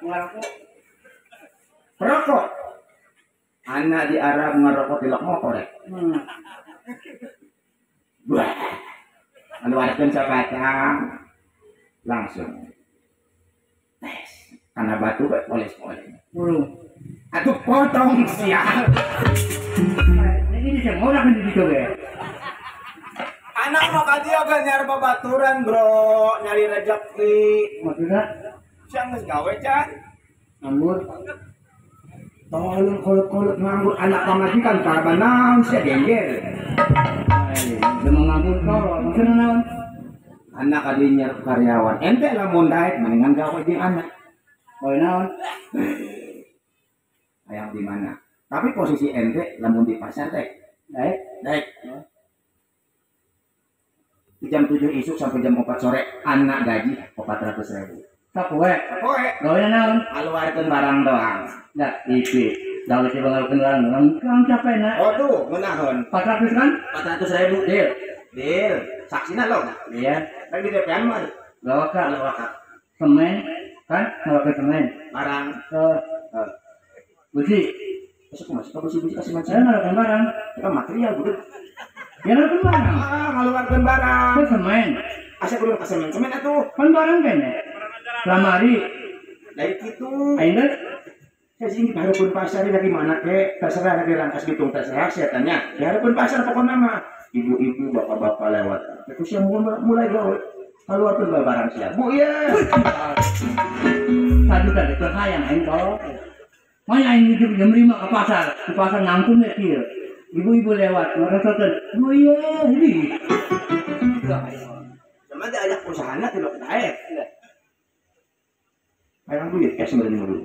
Ngarokok. Perokok. Anak di Arab ngerokok tilok motor. Wah. Ngeluarkeun sabatang langsung. Tes. Karena batu poles-poles. Burung. Atuh potong sial. Ini bisa ngorak di situ ya. Anak mau kadia gak nyari babaturan bro, nyari rezeki. Maksudnya? Siang geus gawe can. Nganggur. Tolong kolot-kolot nganggur anak pamajikan karabanan sia gengger. Demang nganggur tolong, maksudnya naon? Anak kadinya karyawan, ente lamun daek mendingan gawe jeung anak. Gawe naon? Hayang di mana? Tapi posisi ente lamun di pasar teh. Daek, daek. Di jam 7 isuk sampai jam 4 sore anak gaji 400.000. Sapoe. Sapoe. Gawe naon? Ngaluarkeun barang doang. Nah, iki. Gawe sih ngaluarkeun barang doang. Kang capek na. Oh tuh, ngeunaheun. 400 kan? 400.000. Deal. Deal. Saksina lo. Iya. Lagi di DPN mah. Gawe ka. Gawe ka. Semen kan? Ngaluarkeun semen. Barang. Besi. Masuk masuk ke besi-besi kasih macam. Saya ngaluarkeun barang. Itu material bukan. Ya ngaluarkeun barang. Ah, ngaluarkeun barang. Kan semen. Asa kudu ka semen semen atuh. Kan barang kene. Lamari. Dari kitu. Ayeuna saya sih di hareupeun pasar dari mana ke terserah dari Rangkas Bitung terserah saya tanya. Di hareupeun pasar pokoknya mah ibu-ibu bapak-bapak lewat. Terus yang mulai gawe keluarkeun barang sia. Bu ya. Tadi tadi terhayang aing tolong. Makanya aing hidup jam 5 ke pasar, di pasar nangkung deh kieu. Ibu-ibu lewat, ngeresokeun. Bu iya, ini. Sama diajak usahana tidak daek. Hayang duit cash sebenarnya dulu.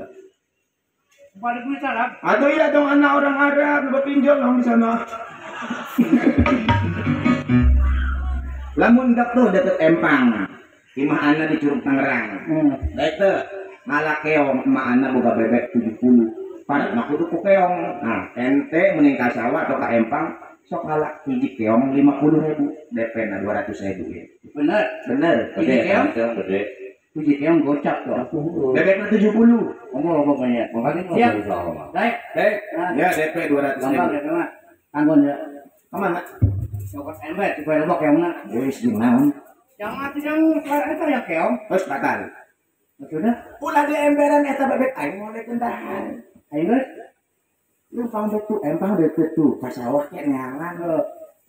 Balik duit Arab. Atau iya dong anak orang Arab, lebih pinjol dong di sana. Lamun dak tuh deket empang. Imah ana di Curug Tangerang. Daek teu ngalah keong emak ana boga bebek 70. Padat mah kudu ku keong. Nah, ente mending ka sawah atau ka empang sok ngalah hiji keong 50.000, DP na 200.000 ya. Bener. Bener. Hiji keong gede. Hiji keong gocap tuh. Bebekna 70. Ngomong pokoknya. Siap. Daek. Daek. Ya DP 200.000. Gampang ya, Anggon ya. Kemana? Nyokot ember supaya lebok keongna. Wis jeung naon? Jangan atuh yang eta yang keong. Terus batal. Maksudnya? Ulah di emberan eta bebek aing mau naik kendaraan. Aing geus lempang betu, empang deket tuh, ka sawah ke neangan.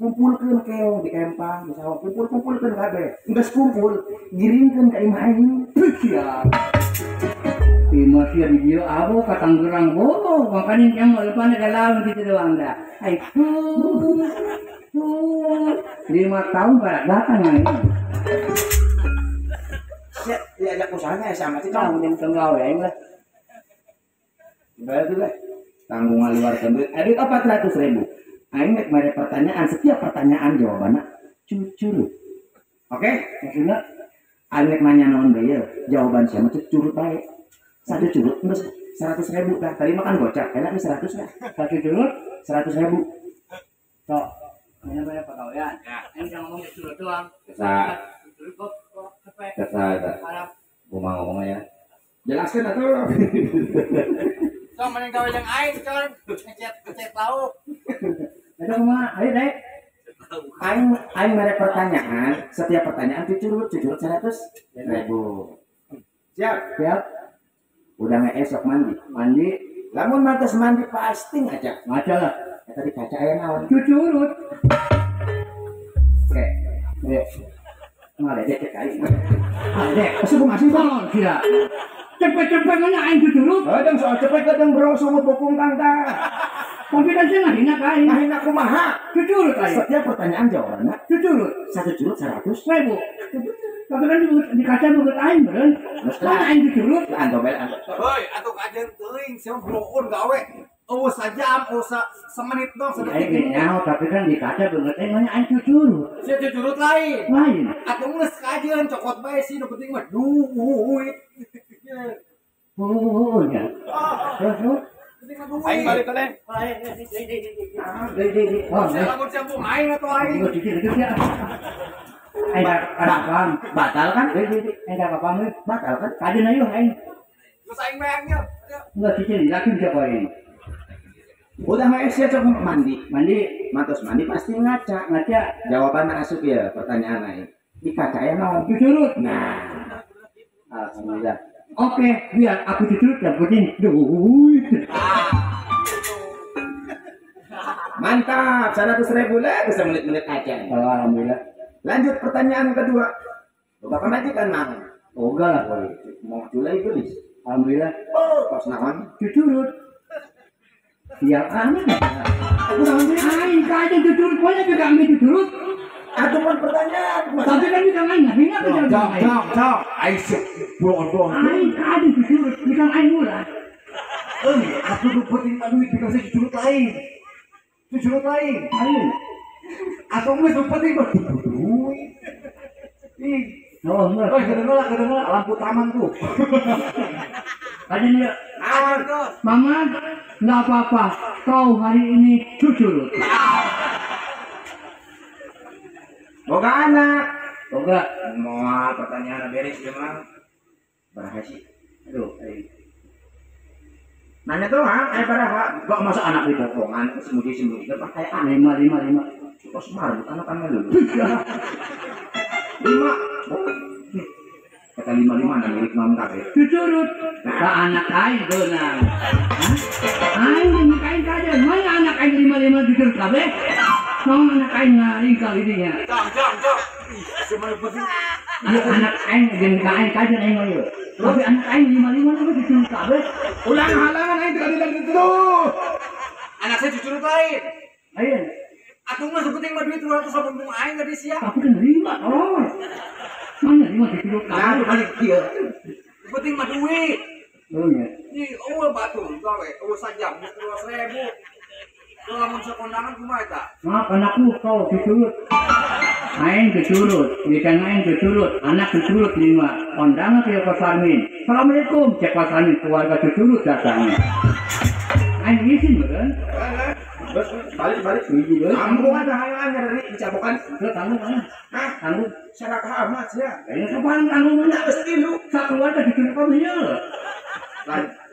Kumpulkeun keong di empang, di sawah kumpul-kumpulkeun kabeh. Geus kumpul, giringkeun ka imah aing. Siap. Imah sia di dieu abo ka Tangerang boh, makanya yang mau lepan ka laun kitu doang dah. Ai 5 tahun barat datang aing. Siap, diajak usahanya ya sama sih. Tanggung yang tenggawe aing lah. Berarti lah tanggung ngaluarkeun duit. Duit 400.000. Aing nek mere pertanyaan, setiap pertanyaan jawabanna cucurut. Oke? Maksudna aing nek nanya naon bae jawaban sia mah cucurut bae. Satu curut terus 100.000 dah. Tadi makan gocap, enak nih 100 dah. Satu curut 100.000. Sok. Ini banyak pegawaian. Aing jangan ngomong curut doang. Kesa. Curut kok cepet. Kesa eta. Kumaha ngomongnya ya? Jelaskeun atuh. Sok mending gawe jeung aing, coy. Ngecet lauk. Eta kumaha? Ayo daek. Aing mere pertanyaan, setiap pertanyaan cucurut 100.000. Siap, siap. Udah nggak esok mandi. Mandi. Lamun mantas mandi pasti ngaca. Ngaca lah. Eta di kaca aya naon? Cucurut. Oke. Oke. Ngaledek cek aing. Ngaledek. Asup masih naon sia? Cepet-cepet mana aing cucurut? Kadang soal cepet kadang bro sungut bokong tangta. Konfidensi ngahina ka aing. Ngahina kumaha? Cucurut aing. Setiap pertanyaan jawabanna cucurut. Satu curut 100.000. Tapi kan di kaca beungeut aing beureun. Mana aing cucurut? Anto bel anto. Heuy, atuh kajeun teuing sia broon gawe. Eueuh sajam, eueuh semenit dong sedetik. Aing ge nyaho tapi kan di kaca beungeut aing mana aing cucurut. Sia cucurut lain. Lain. Atuh geus kajeun cokot bae sih nu penting mah duit. Oh, ya. Terus aing balik teh. Oh, lamun sia bung aing atuh aing. Aing ada apaan? Batal kan? Aing ada apaan? Batal kan? Kajeun ayo aing. Lu saing bayangnya. Enggak cicil, yakin siapa ini? Udah nggak sih coba mandi. Mandi, matos mandi pasti ngaca. Ngaca. Jawaban asup ya pertanyaan aing. Di kaca ya naon? Cucurut. Nah. Alhamdulillah. Oke, biar aku cucurut dan penting duit. Mantap, 100.000 lah bisa menit-menit aja. Alhamdulillah. Lanjut pertanyaan kedua. Bapak majikan mang? Oh enggak lah, mau culai gelis. Alhamdulillah. Oh, kos naon? Cucurut. Siap anak. Aing kaja cucurut, banyak juga ambil cucurut. Atau pun pertanyaan. Tapi kan bisa aing, hina kan jauh, jauh, jauh. Aing bohong-bohong. Aing kaja cucurut, bisa aing murah. Aku tuh penting duit because saya cucurut lain. Cucurut lain. Aing. Atau nggak tuh penting duit. Ih, oh, enggak. Oh, kedengeran lampu taman tuh. Tadi nih, Mama, nggak apa-apa. Kau hari ini cucurut. Boga anak. Boga. Mau pertanyaan beres ya mang. Baraha sih. Aduh. Nanya tuh ha, baraha. Gak masa anak dibohongan, sembunyi-sembunyi. Gak pakai anak. 5. Kok semar, anak kan dulu. 5. Kata 5 anak milik mam kabeh. Cucurut. Ka anak aing beunang. Aing aing kaje, mana anak aing 5 cucurut kabeh? Mau anak aing ngaringkal ininya. Jang, jang, jang. Anak aing jeung ka aing kaje aing mah ieu. Tapi anak aing 5 mah cucurut kabeh. Ulang halangan aing tidak bilang gitu. Anak saya cucurut lain. Lain. Atuh mah sepenting mah duit 200 sabung aing tadi sia. Tapi kan nerima tolong. Mana lima cucurut kabeh? Nah, balik kieu. Penting mah duit. Oh iya. Ih, eueuh batu gawe, eueuh sajam 200.000. Kalau lamun sakondangan kumaha eta? Maaf anakku kau cucurut. Aing cucurut, ikan aing cucurut, anak cucurut 5. Kondangan ke Pak Sarmin. Assalamualaikum, cek Pak Sarmin keluarga cucurut datang. Aing izin beureun. Terus balik. Tanggung ada hayangan nyeri dicabokan. Heuh tanggung mana? Hah, tanggung. Sarakah amat sia. Kayaknya kapan tanggung mana geus tilu. Sakeluarga cucurut kabeh ieu.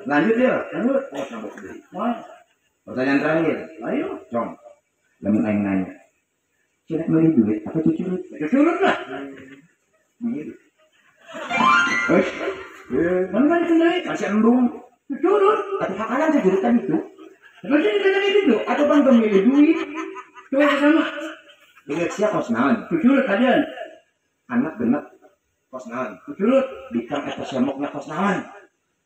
Lanjut ya. Lanjut. Oh, sambung deui. Wah. Pertanyaan terakhir. Ayo, Cong. Lamun aing nanya. Cenah meuli duit apa cucurut? Cucurut lah. Meuli. Wes. Mana balik deui? Masih embung. Cucurut. Atuh hakalan cucurutan itu. Terus ini tanya gitu. Atau bang pemilih duit. Coba sama. Ingat sia kos naon? Cucurut kalian. Anak genep kos naon? Cucurut. Bikang eta semokna kos naon?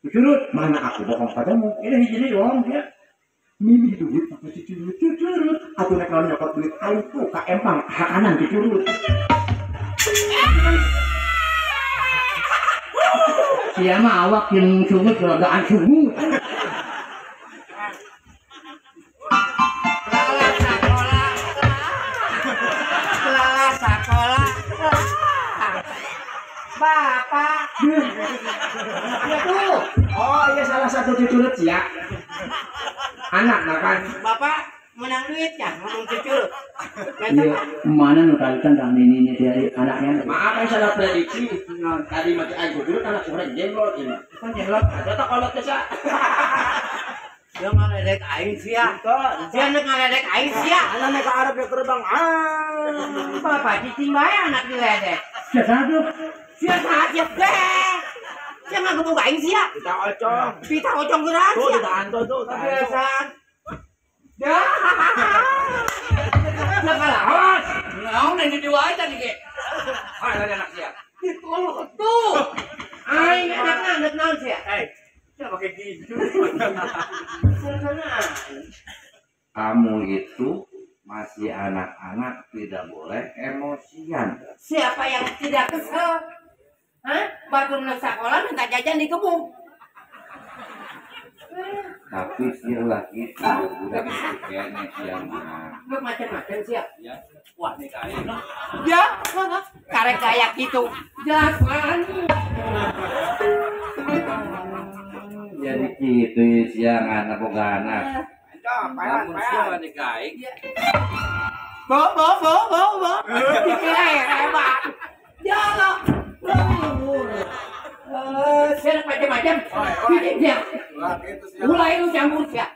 Cucurut. Mana aku bohong padamu? Ini hiji bohong ya. Milih duit apa cucurut? Cucurut. Atuh rek naon nyokot duit aing tuh ka empang hakanan cucurut. Sia mah awak yang sungut geragaan sungut. Sekolah. Bapak. Itu. Oh iya salah satu cucurut ya. Anak makan. Bapak menang duit ya ngomong cucurut. Iya, mana nu kalikan tang nini dari anaknya. Maaf saya salah prediksi. Tadi mati aing cucurut anak goreng jenglot ini. Kan jenglot ada tak kolot sia. Dia ngaledek aing sia. Dia ngaledek aing sia. Anak ka Arab ya terbang. Ah. Bapak cicing bae anak diledek. Sia satu. Sia saja deh. Sia ngagebug aing sia. Pita ocong. Pita ocong geura sia. Tuh ditahan tuh. Kebiasaan. Dah. Sia kalah. Awas. Naon yang di wae tadi ge. Ah, anak sia. Ditolok tuh. Aing anakna anak naon sia? Eh. Sia pakai gitu. Kamu itu masih anak-anak, tidak boleh emosian. Siapa yang tidak kesel? Hah? Batur sekolah minta jajan di kebun. Tapi sila gitu, udah kayaknya siang. Lu macam-macam siap. Ya. Wah nih kaya. Ya, karek kayak gitu. Jangan. Jadi gitu siang anak boga anak. Namun siapa nih kain? Bo bo bo bo bo. Hebat. Jalan. Sia macam-macam. Cicing sia. Ulah lu campur sia.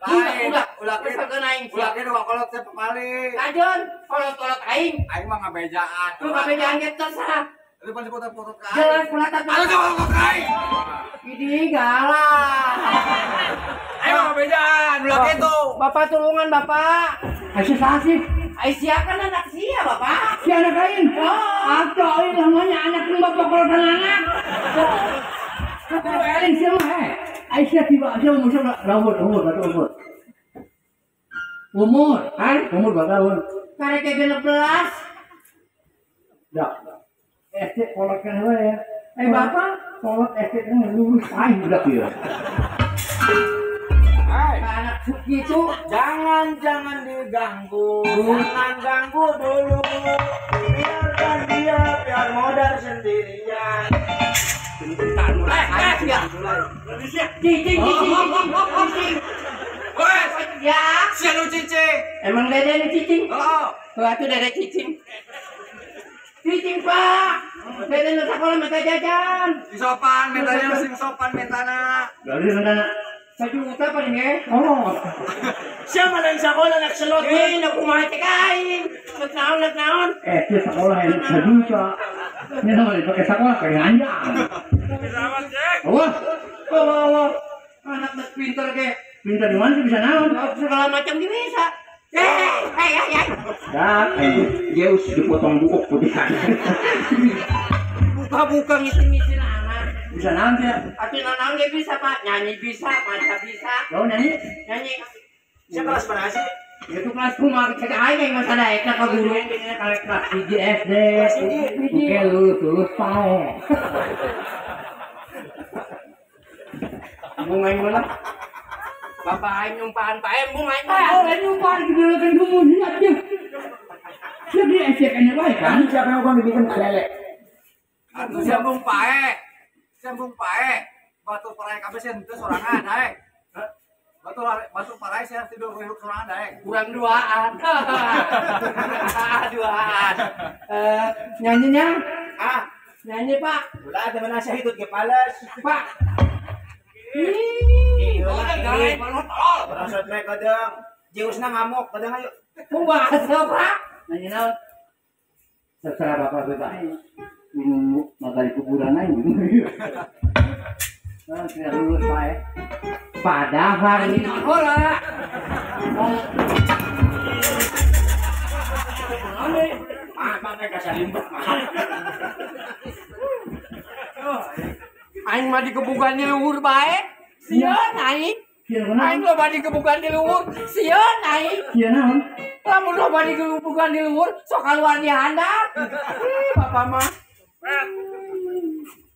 Ulah ulah ulah kitu kolot teh pamali. Kajeun kolot-kolot aing. Aing mah ngabejaan. Lu ngabejaan ge terserah. Lu pan dipoto-foto ka aing. Jelas pulatat mah. Lu foto ka aing. Idi galak. Aing mah ngabejaan ulah kitu. Bapak tulungan bapak. Aisyah sih. Aisyah kan anak sia bapak. Si anak lain. Oh. Atau ini namanya anak lu bapak kolotan anak. Kalau eling sia mah. Aisyah tiba aja umur berapa umur berapa umur? Umur, kan? Umur berapa tahun? Karek 16. Ya. SD kolot kan ya. Eh bapak, kolot SD kan lulus aing budak ieu. Hai. Anak gitu jangan diganggu. Jangan ganggu dulu. Biarkan dia biar modal sendirian. Cicing cicing. Wes, ya. Sia nu cicing. Emang dede nu cicing? Heeh. Tuh dede cicing. Cicing, Pak. Dede nu sakola minta jajan. Sing sopan mintanya, sing sopan mintana. Dari mintana 1 juta paling ya. Oh. Siapa lain sekolah nak selot? Eh, nak kumaha cek aing. Nak naon, nak naon. Eh, sekolah yang 1 juta. Ini sama dipakai sekolah kayak anjang. Wah, wah, anak mas pinter ke? Pinter di mana sih bisa naon? Segala macam di bisa. Eh. Dah, Zeus dipotong bukuk putihan. Buka-buka ngisi-ngisi anak. Bisa naon sih? Tapi naon dia bisa pak, nyanyi bisa, maca bisa. Kau nyanyi? Nyanyi. Siapa kelas mana sih? Itu kelas kumaha cek aing yang masalah eta ka guru. Kalau kelas 3 SD. Oke lulus pae. Bunga mana? Bapak aing nyumpahan pae bunga aing. Ah, nyumpahan gede kan gumun dia. Dia di SD kan wae kan? Siapa yang gua dibikin lele? Atuh sambung pae. Sambung pae. Batu parai kabeh sih henteu sorangan hae. Batu parai saya tidur hirup sorangan daek. Kurang duaan. Duaan. Nyanyinya? Ah, nyanyi Pak. Ulah ada mana saya hitut ke pales. Pak. Ih, berasot mereka kadang. Zeusna ngamuk kadang ayo. Kumaha Pak? Nyanyi naon? Terserah Bapak bebas. Minum magali kuburan aja. Nah, tidak lulus Pak ya. Pada hari hola. Ah, pakai kasalimbuk mah. Aing mah dikebukan di luhur bae. Sieun aing. Aing loba dikebukan di luhur, sieun aing. Sieun naon? Lamun loba dikebukan di luhur, sok kaluar di handap. Bapak mah.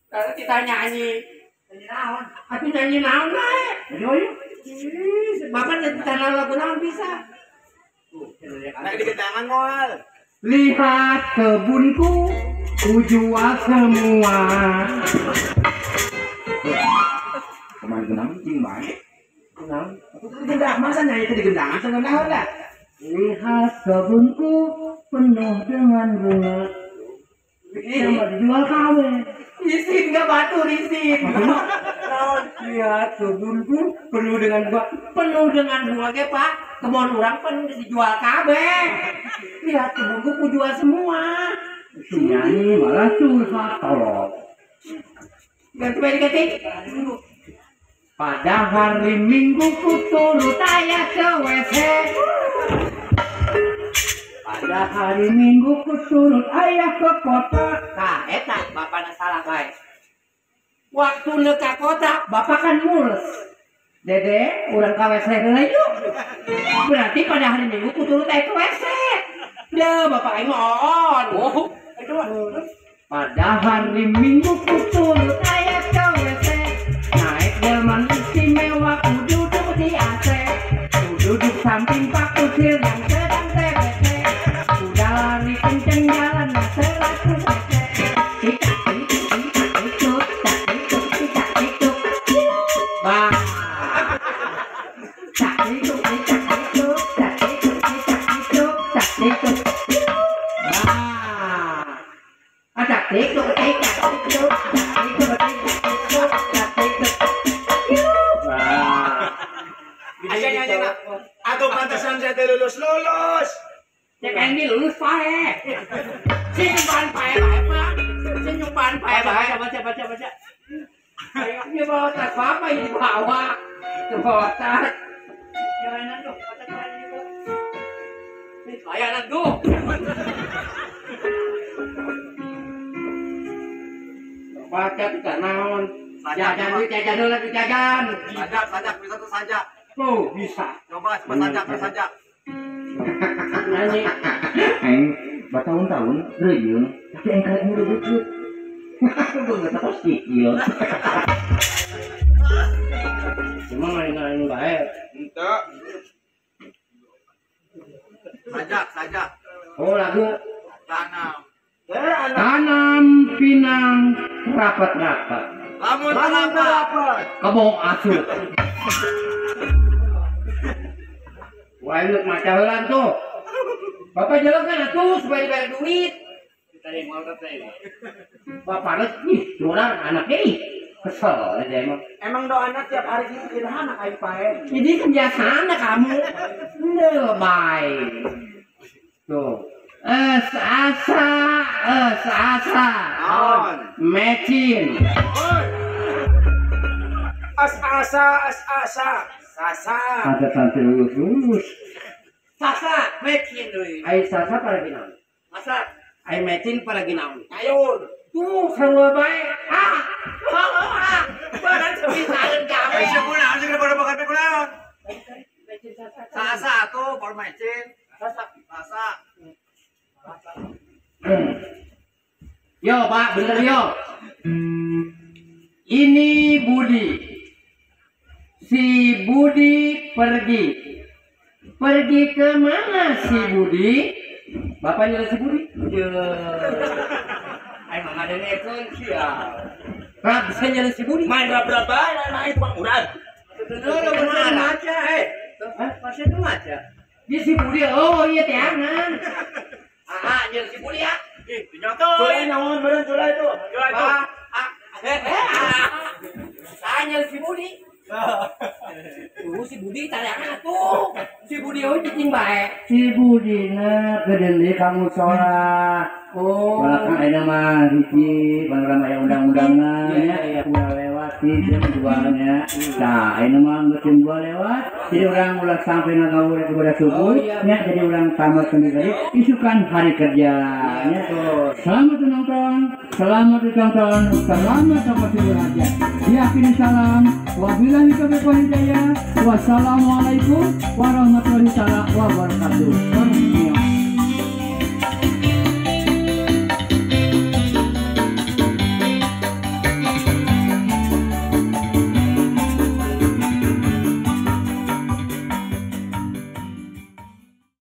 Kalau kita nyanyi, nyanyi naon? Atuh nyanyi naon bae? Bapak nyanyi tanah lagu naon bisa? Nah, di gendangan moal. Lihat kebunku, ku jual semua. Kemarin genang cing bae. Genang. Gendang masa nyanyi itu di gendangan sana naon lah. Lihat kebunku penuh dengan bunga. Yang mau dijual kawe. Isin enggak batu isin. Lihat kebunku penuh dengan bunga, penuh dengan bunga ge Pak. Kebun urang penuh dijual kabeh. Lihat kebunku ku jual semua. Itu nyanyi malah curhat tolong. Ganti balik ganti. Pada hari Minggu ku turut ayah ke WC. Pada hari Minggu ku turut ayah ke kota. Nah, eta bapakna salah bae. Waktu nu ka kota, bapak kan mules. Dede, urang ka WC heula yuk. Berarti pada hari Minggu ku turut ayah ke WC. Deh, bapak aing mah oon. Oh, itu mah. Pada hari Minggu ku turut ayah ke WC. Naik delman istimewa ku duduk di AC. Ku duduk samping Pak Kusir yang sedang TBC. Udah lari kenceng jalan 100 cc. Tik tik tik tik tik tik tik tik. Bah. Tak tik tik tik tak tik tik tik tak tik tik. Bah. Tak tik tik tik tik tak tik tik. lulus-lulus. Cek aing lulus pae. Sing nyumpahan pae bae, Pak. Sing nyumpahan pae bae. Baca baca baca. Ini bawa tas apa ini bawa? Bawa tas. Jalanan tuh, baca ini tuh. Ini layanan tuh. Baca tidak naon. Jajan duit, jajan dulu lagi jajan. Sajak, sajak, bisa tuh sajak. Tuh, bisa. Coba, coba sajak, sajak. Nyanyi. Aing bertahun-tahun reuyeung, tapi aing karek ngurubut. Beungeut tos sikil. Cuma main-main bae. Henteu. Sajak, sajak. Oh, lagu tanam. Tanam pinang rapat-rapat. Lamun rapat. Kebong asup. Wah, lu maca heulan tuh. Bapak jelaskan atuh supaya dibayar duit. Bapak nih, curang anaknya ih. Kesel aja emang. Emang do anak tiap hari gitu anak aing pae. Ini kebiasaan kamu. Lebay. Tuh. Es asa, es asa. Mecin. As asa, as asa. Sasa. Ada santai lulus-lulus. Sasa, mecin deui. Ai sasa para ginaon. Masa ai mecin para ginaon. Ayun. Tuh sarua bae. Ah. Ah. Barang sepisaneun kabeh. Eh kunaon sih pada bakar kunaon? Sasa atuh baru mecin. Sasa. Sasa. Yo Pak, bener yo. Ini Budi. Si Budi pergi. Pergi ke mana si Budi? Bapak nyari si Budi? Ya. Emang ada nekon sih ya. Rab bisa nyari si Budi. Main rab-rab bae, main tukang urat. Bener bener maca, eh. Masih itu maca. Dia si Budi, oh iya tiangan. Ah, nyari si Budi ya. Ih, dinyotoin. Culai naon beureun culai tuh. Culai tuh. Ah, nyari si Budi. Tuh si Budi tayangan tuh. Si Budi euy cicing bae. Si Budi na geudeun deui ka musala. Oh. Kan ayeuna mah hiji panorama aya undang-undangan nya ulah lewat di jam 2 nya. Tah ayeuna mah geus jam 2 lewat. Jadi urang ulah sampai ngawur kepada subuh nya, jadi urang tamat sendiri isukan hari kerja nya. Selamat menonton, selamat ditonton, selamat sampai aja. Diakhiri salam, wabillahi taufiq wal hidayah. Wassalamualaikum warahmatullahi wabarakatuh.